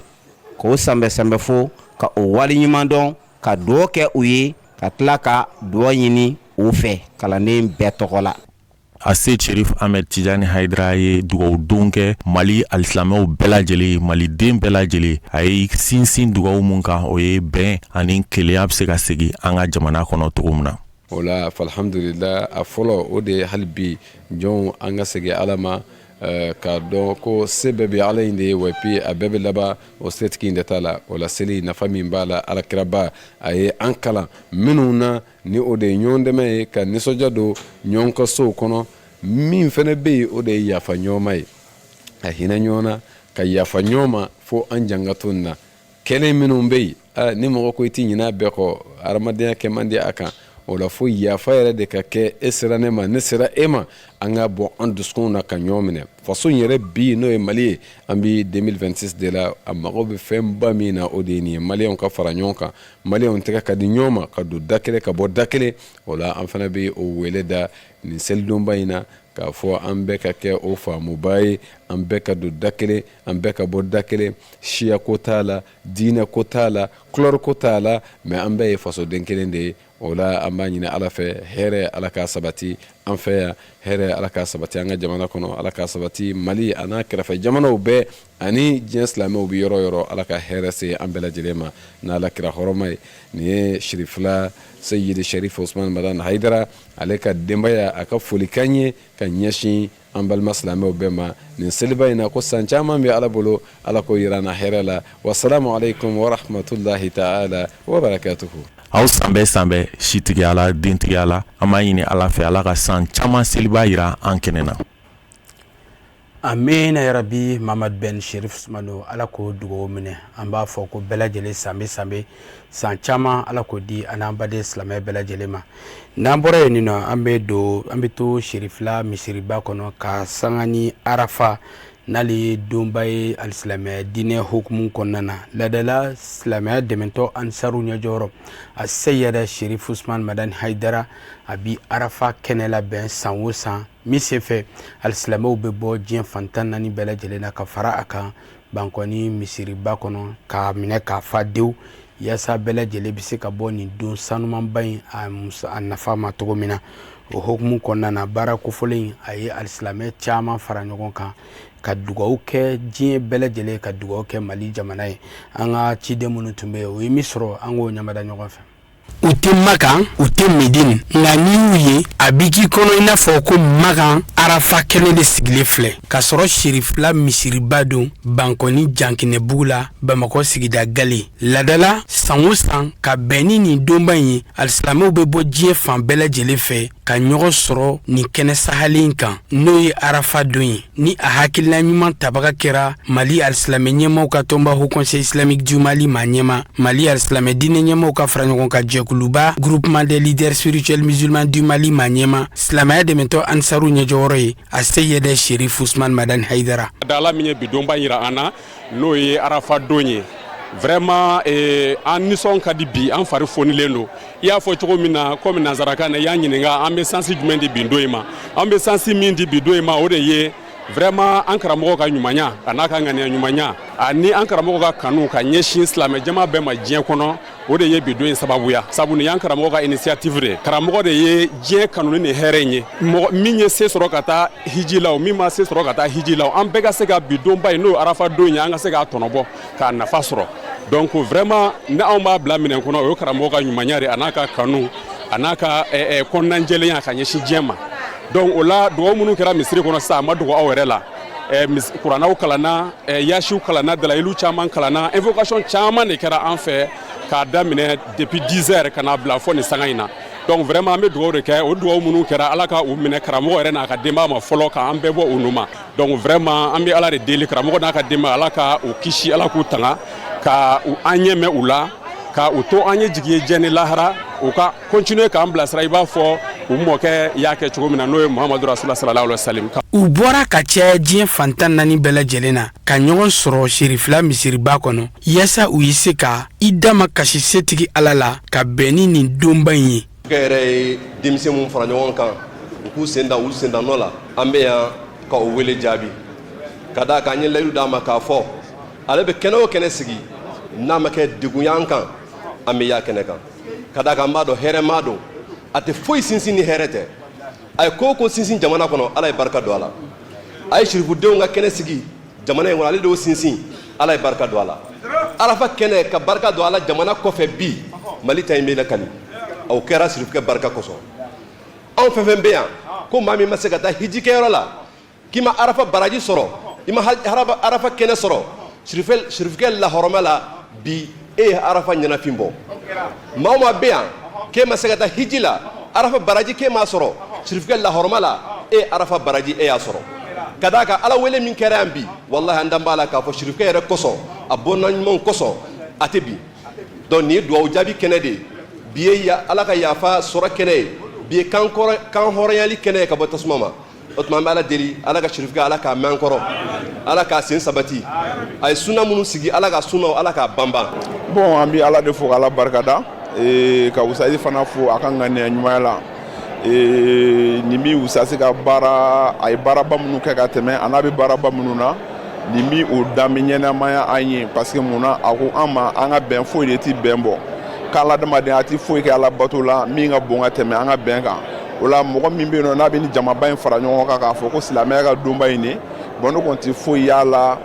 k'o sanbɛ sanbɛ fo, ka o waleɲuman dɔn, ka dugawu kɛ u ye, ka tila ka dugawu ɲini u fɛ kalanden bɛɛ tɔgɔ la. Aseyid Sherif Ahmed Tijani Hayidara ye dugawu don kɛ Mali alisilamɛw bɛɛ lajɛlen, maliden bɛɛ lajɛlen. A ye sinsin dugawu mun kan, o ye bɛn ani kelenya bɛ se ka segin an ka jamana kɔnɔ cogo min na. O la, alhamdulila, a fɔlɔ o de ye hali bi jɔnw an ka segin Ala ma, k'a dɔn ko se bɛɛ bɛ Ala in de ye, wa puis a bɛɛ bɛ laban o setigi in de ta la. O la, seli nafa min b'a la, alakiraba a ye an kalan minnu na, ni o de ye ɲɔgɔn dɛmɛ ye, ka nisɔndiya don ɲɔgɔn ka sow kɔnɔ. Min fana bɛ yen, o de ye yafa ɲɔgɔn ma ye, ka hinɛ ɲɔgɔn na, ka yafa ɲɔgɔn ma fo an jan ka to nin na. Kɛlen minnu bɛ yen, ni mɔgɔ ko i tɛ ɲinɛ a bɛɛ kɔ, hadamadenya kɛ man di a kan. O la, fo yafa yɛrɛ de ka kɛ, e sera ne ma, ne sera e ma, an ka bɔ an dusukun na ka ɲɔgɔn minɛ. Faso in yɛrɛ bi, n'o ye Mali ye, an bi 2026 de la, a mago bɛ fɛnba min na, o de ye nin ye: Maliyɛnw ka fara ɲɔgɔn kan, Maliyɛnw tɛgɛ ka di ɲɔgɔn ma, ka don da kelen, ka bɔ da kelen. O la, an fana bɛ o wele da nin selidonba in na k'a fɔ an bɛɛ ka kɛ o faamuba ye, an bɛɛ ka don da kelen, an bɛɛ ka bɔ da kelen. Siya ko t'a la, diinɛ ko t'a la, couleur ko t'a la, mais an bɛɛ ye fasoden kelen de ye. O la, an b'a ɲini Ala fɛ, hɛrɛ, Ala k'a sabati an fɛ yan, hɛrɛ, Ala k'a sabati an ka jamana kɔnɔ, Ala k'a sabati Mali a n'a kɛrɛfɛ jamanaw bɛɛ ani diɲɛ silamɛw bɛ yɔrɔ yɔrɔ. Ala ka hɛrɛ se an bɛɛ lajɛlen ma n'Ala kira hɔrɔma ye. Nin ye Sirifila Seyidi Sherif Usman Madani Hayidara, ale ka denbaya, a ka folikan ye ka ɲɛsin an balima silamɛw bɛɛ ma nin seliba in na, ko san caman bɛ Ala bolo, Ala k'o yira an na hɛrɛ la. Wasalamu aleykum warahmatulahi taala wabarakatuhu. Aw sanbɛ sanbɛ, sitigiya la, dentigiya la, an b'a ɲini Ala fɛ, Ala ka san caman seliba yira an kɛnɛ na. Amina yarabi. Mamadu Ben Sherif Sumano, Ala k'o dugawu minɛ. An b'a fɔ ko bɛɛ lajɛlen sanbɛ sanbɛ, san caman, Ala k'o di an n'an baden silamɛ bɛɛ lajɛlen ma. N'an bɔra yen nɔ, an bɛ don, an bɛ to Sherifila misiriba kɔnɔ ka sanga ni Arafa, n'ale ye donba ye alisilamɛya diinɛ hukumu kɔnɔna na. Ladala silamɛya dɛmɛtɔ ansaru ɲɛjɔyɔrɔ a Seyɛdɛ Sherif Usman Madani Hayidara, a bi Arafa kɛnɛ labɛn san o san min senfɛ alisilamɛw bɛ bɔ diɲɛ fan 14 bɛɛ lajɛlen na ka fara a kan Bankɔni misiriba kɔnɔ k'a minɛ k'a fa dewu, yaasa bɛɛ lajɛlen bɛ se ka bɔ nin don sanumanba in a nafa ma cogo min na. O hukumu kɔnɔna na, baara kofɔlen a ye alisilamɛ caman fara ɲɔgɔn kan ka dugawu kɛ diɲɛ bɛɛ lajɛlen, ka dugawu kɛ Mali jamana ye. An ka ciden minnu tun bɛ yen, o ye min sɔrɔ, an k'o ɲamada ɲɔgɔn fɛ. U tɛ Makan, u tɛ Medine, nka n'i y'u ye, a b'i k'i kɔnɔ i n'a fɔ ko Makan Arafa kɛnɛ de sigilen filɛ, k'a sɔrɔ Sherifila misiriba don Bankɔni Jankinɛbugu la, Bamakɔ sigida gale. Ladala san o san ka bɛn ni nin donba in ye, alisilamɛw bɛ bɔ diɲɛ fan bɛɛ lajɛlen fɛ ka ɲɔgɔn sɔrɔ nin kɛnɛ sahalen kan, n'o ye Arafa don ye. Ni a hakilina ɲuman tabaga kɛra Mali alisilamɛ ɲɛmaw ka tɔnba Haut Conseil islamique du Mali ma ɲɛma, Mali alisilamɛ diinɛ ɲɛmaw ka fara ɲɔgɔn kan jɛkuluba Groupement des leaders spirituels musulmans du Mali ma ɲɛma, silamɛya dɛmɛtɔ ansaru ɲɛjɔyɔrɔ ye a Seyɛdɛ Sherif Usman Madani Hayidara. Ala min ye bi donba yira an na, n'o ye Arafa don ye, vraiment an nisɔn ka di bi, an fari fonilen don. I y'a fɔ cogo min na, komi nansarakan na i y'an ɲininka an bɛ sens jumɛn di bi don in ma, an bɛ sens min di bi don in ma, o de ye vraiment an karamɔgɔ ka ɲumanya a n'a ka ŋaniya ɲumanya ani an karamɔgɔ ka kanu ka ɲɛsin silamɛ jama bɛɛ ma diɲɛ kɔnɔ. O de ye bi don in sababuya, sabu nin y'an karamɔgɔ ka initiative de ye. Karamɔgɔ de ye diɲɛ kanu ni hɛrɛ in ye. Mɔgɔ min ye se sɔrɔ ka taa hiji la, o min ma se sɔrɔ ka taa hiji la, an bɛɛ ka se ka bi donba in, n'o ye Arafa don ye, an ka se k'a tɔnɔbɔ, k'a nafa sɔrɔ. Donc vraiment, ni anw b'a bila minɛn kɔnɔ, o ye karamɔgɔ ka ɲumanya de, a n'a ka kanu, a n'a ka kɔnɔnajɛlenya ka ɲɛsin diɲɛ ma. Donc o la, dugawu minnu kɛra misiri kɔnɔ sisan, a ma dogo aw yɛrɛ la. Kuranɛw kalanna, yasiw kalanna, dalayilu caman kalanna, invocation caman de kɛra an fɛ k'a daminɛ depuis 10 heures ka n'a bila fɔ nin sanga in na. Donc vraiment, an bɛ dugawu de kɛ. O dugawu minnu kɛra, Ala ka u minɛ karamɔgɔ yɛrɛ n'a ka denbaya ma fɔlɔ, k'an bɛɛ bɔ u nu ma. Donc vraiment, an bɛ Ala de deli, karamɔgɔ n'a ka denbaya, Ala ka u kisi, Ala k'u tanga, ka an ɲɛ mɛn u la, ka u to an ye jigi ye diɲɛ ni lahara, u ka continuer k'an bilasira i b'a fɔ u mɔkɛ y'a kɛ cogo min na, n'o ye Muhamadu Rasulullah sallallahu alaihi wasallam. U bɔra ka caya diɲɛ fan 14 bɛɛ lajɛlen na ka ɲɔgɔn sɔrɔ Serifila misiriba kɔnɔ, yaasa u ye se ka i dama kasi setigi Ala la ka bɛn ni nin donba in ye. Yɛrɛ ye denmisɛn minnu fara ɲɔgɔn kan, u k'u sen da u senda nɔ la, an bɛ yan ka o wele jaabi, ka d'a kan an ye layidu d'a ma k'a fɔ ale bɛ kɛnɛ o kɛnɛ sigi, n'a ma kɛ degun y'an kan, an bɛ y'a kɛnɛ kan, ka d'a kan an b'a dɔn hɛrɛma don. A tɛ foyi sinsin ni hɛrɛ tɛ. A ye ko o ko sinsin jamana kɔnɔ, Ala ye barika don a la. A ye sirifudenw ka kɛnɛ sigi jamana in kɔnɔ, ale de y'o sinsin, Ala ye barika don a la. Arafa kɛnɛ ka barika don a la jamana kɔfɛ, bi Mali ta in bɛ lakali, o kɛra sirifukɛ barika kosɔn. Anw fɛn fɛn bɛ yan, ko maa min ma se ka taa hiji kɛyɔrɔ la, k'i ma arafa baraji sɔrɔ, i ma arafa kɛnɛ sɔrɔ, sirifukɛ lahɔrɔma la bi, e ye arafa ɲɛnafin bɔ. Maa o maa bɛ yan k'e ma se ka taa hiji la, arafa baraji k'e m'a sɔrɔ, sirifukɛ lahɔrɔma la, e ye arafa baraji, e y'a sɔrɔ, ka d'a kan Ala wele min kɛra yan bi, walahi, an dan b'a la k'a fɔ sirifukɛ yɛrɛ kosɔn, a bɔnna ɲumanw kosɔn, a tɛ bi. Donc nin ye duwawu jaabi kɛnɛ de ye bi, ye Ala ka yafa sɔrɔ kɛnɛ ye bi, ye kan hɔrɔnyali kɛnɛ ye ka bɔ tasuma ma. O tuma an bɛ Ala deli, Ala ka sirifukɛ, Ala k'a mɛn an kɔrɔ, Ala k'a sen sabati. A ye suna minnu sigi, Ala ka sunaw, Ala k'a banban. Bon, an bɛ Ala de fo, k'Ala barikada, ka Usasi fana fo a ka ŋaniya ɲumanya la. Nin bɛ Usasi ka baara, a ye baaraba minnu kɛ ka tɛmɛ, a n'a bɛ baaraba minnu na, nin bɛ o danbe ɲɛnamaya an ye, parce que mun na, a ko an ma an ka bɛn, foyi de tɛ bɛn bɔ, k'ala adamadenya tɛ foyi kɛ Ala bato la min ka bon ka tɛmɛ an ka bɛn kan. O la, mɔgɔ min bɛ yen nɔ n'a bɛ ni jamaba in fara ɲɔgɔn kan k'a fɔ ko silamɛya ka donba in de, bon, ne kɔni tɛ foyi y'a la.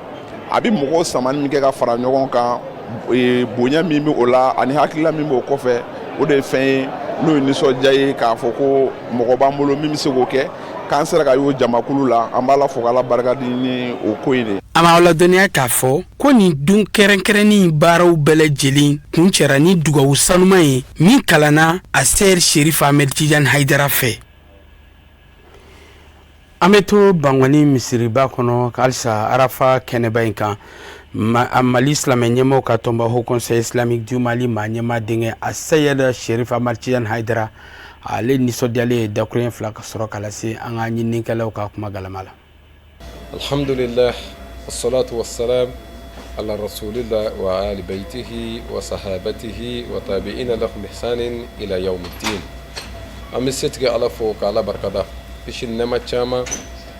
A bɛ mɔgɔw samani min kɛ ka fara ɲɔgɔn kan, bonya min bɛ o la ani hakilila min b'o kɔfɛ, o de ye fɛn ye n'o ye nisɔndiya ye, k'a fɔ ko mɔgɔ b'an bolo min bɛ se k'o kɛ, k'an sera ka y'o jamakulu la. An b'Ala fo k'Ala barika di ni o ko in de. An b'aw ladɔnniya k'a fɔ ko nin don kɛrɛnkɛrɛnnin baaraw bɛɛ lajɛlen kuncɛra ni dugawu sanuman ye min kalanna a Seyid Sherif Ahmed Tidiane Haidara fɛ. An bɛ to Bankɔni misiriba kɔnɔ halisa, Arafa kɛnɛba in kan. Mali silamɛ ɲɛmaaw ka tɔnba Haut Conseil islamique du Mali maa ɲɛmaa denkɛ a Seyid Sherif Ahmad Tidiane Haidara, ale nisɔndiyalen ye dakuruɲɛ fila ka sɔrɔ ka lase an ka ɲininikɛlaw ka kuma galama la. Alhamdulillah, wassalatu wassalam ala rasulillah wa ali baytihi wa sahabatihi wa tabi'ina lahum ihsanin ila yawmiddin. An bɛ setigi Ala fo k'Ala barikada, kisi ni nɛɛma caman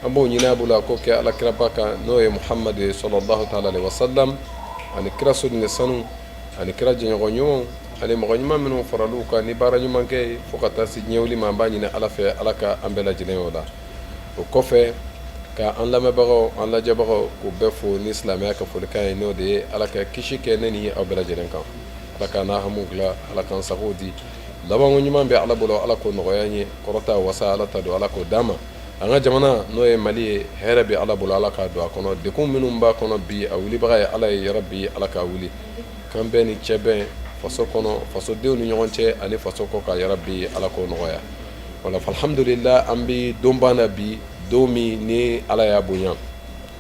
an b'o ɲini a bolo a k'o kɛ Ala kiraba kan, n'o ye Muhamadu ye sallallahu ta'ala alaihi wasallam, ani kira soden sanu, ani kira jɛɲɔgɔn ɲumanw, ani mɔgɔ ɲuman minnu faral'u kan ni baara ɲuman kɛ ye fo ka taa se diɲɛ wuli ma. An b'a ɲini Ala fɛ, Ala ka an bɛɛ lajɛlen o la. O kɔfɛ, ka an lamɛnbagaw, an lajɛbagaw, k'u bɛɛ fo ni silamɛya ka folikan ye, n'o de ye Ala ka kisi kɛ ne ni aw bɛɛ lajɛlen kan, Ala k'an n'a hamiw dilan, Ala k'an sago di, labanko ɲuman bɛ Ala bolo, Ala k'o nɔgɔya an ye, kɔrɔta wasa Ala ta don, Ala k'o d'an ma. An ka jamana, n'o ye Mali ye, hɛrɛ bɛ Ala bolo, Ala k'a don a kɔnɔ. Degun minnu b'a kɔnɔ bi, a wulibaga ye Ala ye, yarabi Ala k'a wuli. Kan bɛn ni cɛ bɛn faso kɔnɔ, fasodenw ni ɲɔgɔn cɛ ani faso kɔkan, yarabi Ala k'o nɔgɔya. Wala, alhamdulillah, an bɛ donba na bi, don min ni Ala y'a bonya,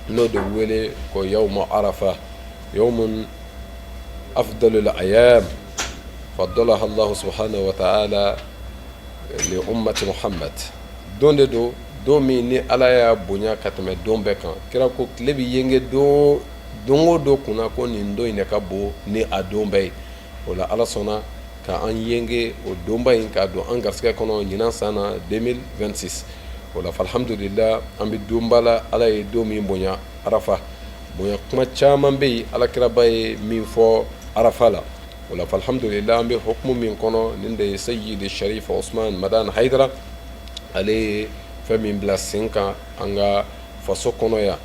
n'o de wele ko yawmu arafa, yawmun afdalul ayam faddalaha Allahu subhanahu wa ta'ala li ummati Muhammad. Don de don, don min ni Ala y'a bonya ka tɛmɛ don bɛɛ kan. Kira ko tile bɛ yenge don don o don kunna, ko nin don in de ka bon ni a don bɛɛ ye. O la, Ala sɔnna ka an yenge o donba in k'a don an garisɛgɛ kɔnɔ ɲinan san na 2026. O la, alhamdulillah, an bɛ donba la, Ala ye don min bonya, arafa bonya. Kuma caman bɛ yen alakiraba ye min fɔ arafa la. O la, alhamdulillah, an bɛ hukumu min kɔnɔ, nin de ye Seyidi Sharif Osman Madani Hayidara, ale ye fɛn min bila sen kan an ka faso kɔnɔ yan,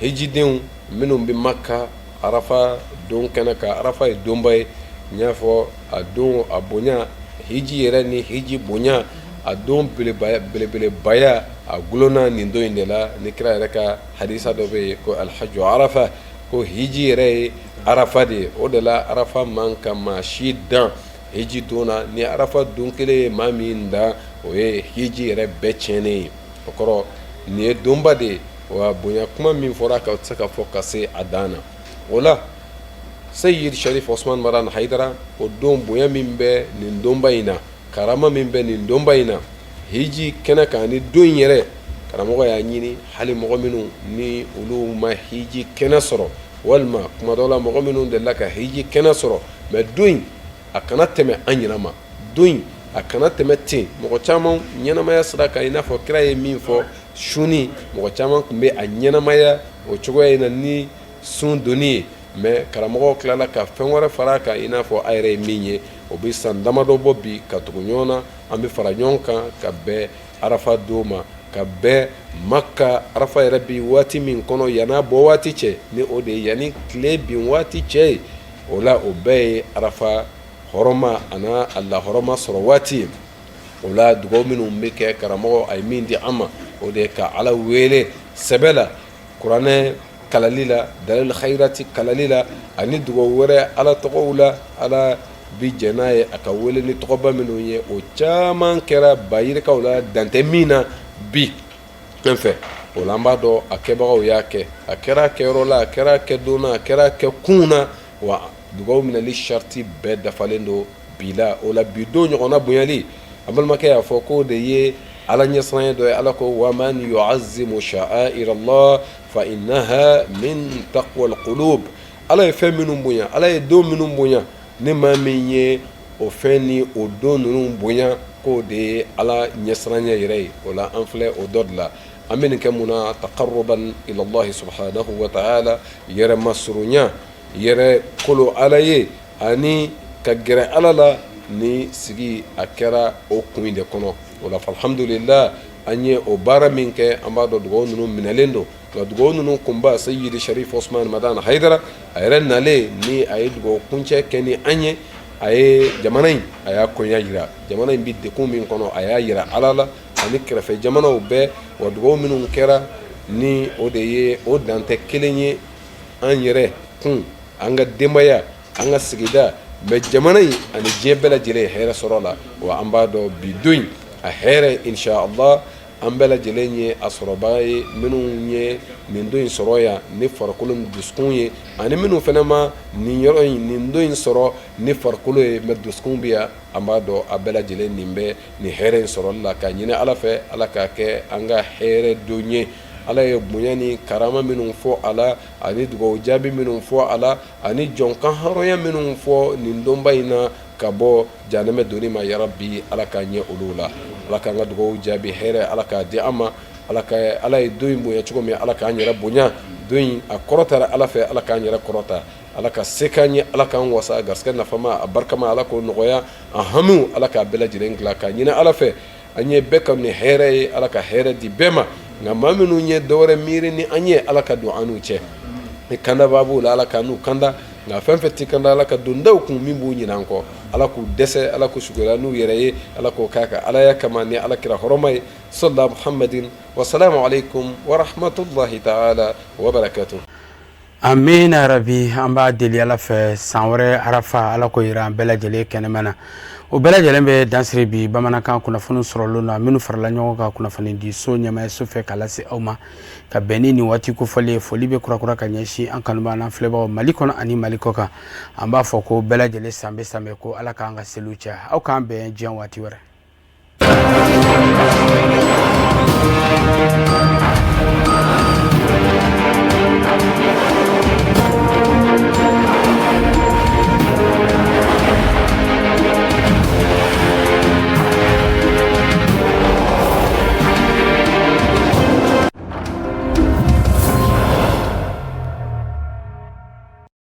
hijidenw minnu bɛ Maka. Arafa don kɛnɛ kan. Arafa ye donba ye, n y'a fɔ a don a bonya, hiji yɛrɛ ni hiji bonya, a don belebelebaya a gulonna nin don in de la. Ni kira yɛrɛ ka hadisa dɔ bɛ yen ko alhaju arafa, ko hiji yɛrɛ ye arafa de ye. O de la arafa man ka maa si dan hiji don na. Ni arafa don kelen ye maa min dan, o ye hiji yɛrɛ bɛɛ tiɲɛnen ye. O kɔrɔ, nin ye donba de ye, wa bonya kuma min fɔra ka tɛ se ka fɔ ka se a dan na. O la Seyid Sharif Osman Maran Hayidara, o don bonya min bɛ nin donba in na, karama min bɛ nin donba in na hiji kɛnɛ kan, ni don in yɛrɛ karamɔgɔ y'a ɲini hali mɔgɔ minnu ni olu ma hiji kɛnɛ sɔrɔ, walima kuma dɔ la mɔgɔ minnu delila ka hiji kɛnɛ sɔrɔ, mais don in a kana tɛmɛ an ɲɛna ma, don in a kana tɛmɛ ten. Mɔgɔ caman ɲɛnamaya sira kan, i n'a fɔ kira ye min fɔ sunni, mɔgɔ caman tun bɛ a ɲɛnamaya o cogoya in na ni sun donni ye, mais karamɔgɔ tilala ka fɛn wɛrɛ fara a kan, i n'a fɔ a yɛrɛ ye min ye. O bɛ san damadɔ bɔ bi ka tugu ɲɔgɔn na, an bɛ fara ɲɔgɔn kan ka bɛn arafa don ma, ka bɛn Maka arafa yɛrɛ bi waati min kɔnɔ, yann'a bɔ waati cɛ, ni o de ye yanni tile bin waati cɛ ye. O la o bɛɛ ye arafa hɔrɔma a n'a a lahɔrɔma sɔrɔ waati ye. O la dugawu minnu bɛ kɛ, karamɔgɔ a ye min di an ma, o de ye ka Ala wele sɛbɛ la, kuranɛ kalali la, dalil khayrati kalali la, ani dugawu wɛrɛ Ala tɔgɔw la, Ala bi jɛn n'a ye a ka wele ni tɔgɔba minnu ye. O caman kɛra ba yirikaw la, dan tɛ min na bi fɛn fɛ. O la an b'a dɔn a kɛbagaw y'a kɛ, a kɛra kɛyɔrɔ la, a kɛra kɛdon na, a kɛra kɛkun na, wa dugawu minɛli sariti bɛɛ dafalen don bi la. O la bi don ɲɔgɔnna bonyali, an balimakɛ y'a fɔ k'o de ye Ala ɲɛsiranya dɔ ye. Ala ko wa man yu'azzimu sha'air Allah fa innaha min taqwa al-qulub. Ala ye fɛn minnu bonya, Ala ye don minnu bonya, ni maa min ye o fɛn ni o don ninnu bonya, k'o de ye Ala ɲɛsiranya yɛrɛ ye. O la an filɛ o dɔ de la. An bɛ nin kɛ mun na? Taqarruban ila Allah subhanahu wa ta'ala, yɛrɛ masurunya, yɛrɛ kolo Ala ye ani ka gɛrɛ Ala la. Ni sigi a kɛra o kun de kɔnɔ. O la alhamdulillah, an ye o baara min kɛ, an b'a dɔn dugawu ninnu minɛlen don. Nka dugawu ninnu kunba, Seyidi Sharif Osman Madani Hayidara, a yɛrɛ nalen ni a ye dugawu kuncɛ kɛ ni an ye, a ye jamana in, a y'a koɲa jira, jamana in bɛ degun min kɔnɔ, a y'a jira Ala la ani kɛrɛfɛ jamanaw bɛɛ. Wa dugawu minnu kɛra, ni o de ye o dan tɛ kelen ye, an yɛrɛ kun, an ka denbaya, an ka sigida, mais jamana in ani diɲɛ bɛɛ lajɛlen hɛrɛ sɔrɔ la. Wa an b'a dɔn bi don in a hɛrɛ, insha Allah, an bɛɛ lajɛlen ye a sɔrɔbaga ye, minnu ye nin don in sɔrɔ yan ni farikolo ni dusukun ye, ani minnu fana ma nin yɔrɔ in, nin don in sɔrɔ ni farikolo ye, mais dusukun bɛ yan. An b'a dɔn a bɛɛ lajɛlen nin bɛ nin hɛrɛ in sɔrɔli la. K'a ɲini Ala fɛ, Ala k'a kɛ an ka hɛrɛ don ye. Ala ye bonya ni karama minnu fɔ a la, ani dugawu jaabi minnu fɔ a la, ani jɔn kan hɔrɔnya minnu fɔ nin donba in na ka bɔ janɛmɛ donni ma, yarabi Ala k'an ɲɛ olu la. Ala k'an ka dugawu jaabi, hɛrɛ Ala k'a di an ma. Ala ka Ala ye don in bonya cogo min, Ala k'an yɛrɛ bonya. Don in a kɔrɔtara Ala fɛ, Ala k'an yɛrɛ kɔrɔta. Ala ka se k'an ye, Ala k'an wasa garisɛgɛ nafama a barikama, Ala k'o nɔgɔya an hamiw, Ala k'a bɛɛ lajɛlen dilan. K'a ɲini Ala fɛ, an ye bɛɛ kanu ni hɛrɛ ye, Ala ka hɛrɛ di bɛɛ ma. Nka maa minnu ye dɔwɛrɛ miiri ni an ye, Ala ka don an n'u cɛ. Ni kandaba b'u la, Ala k'an n'u kanda. Nka fɛn fɛn tɛ kanda, Ala ka don da u kun min b'u ɲinɛ an kɔ. Ala k'u dɛsɛ, Ala k'u sugoya n'u yɛrɛ ye, Ala k'o k'a ka alaya kama ni Ala kira hɔrɔma ye, sɔla muhamadin wasalamu aleykum wa rahmatulahi taala wa barakatuh. Amiina rabi. An b'a deli Ala fɛ, san wɛrɛ arafa, Ala k'o yira an bɛɛ lajɛlen kɛnɛma na. O bɛɛ lajɛlen bɛ dansiri bi bamanankan kunnafoni sɔrɔlen na, minnu farala ɲɔgɔn kan kunnafoni di so ɲɛmaayaso fɛ k'a lase aw ma ka bɛn ni nin waati kofɔlen ye. Foli bɛ kurakura ka ɲɛsin an kanubaa n'an filɛbagaw Mali kɔnɔ ani Mali kɔ kan. An b'a fɔ ko bɛɛ lajɛlen sanbɛ sanbɛ, ko Ala k'an ka seliw caya. Aw k'an bɛn diɲɛ waati wɛrɛ.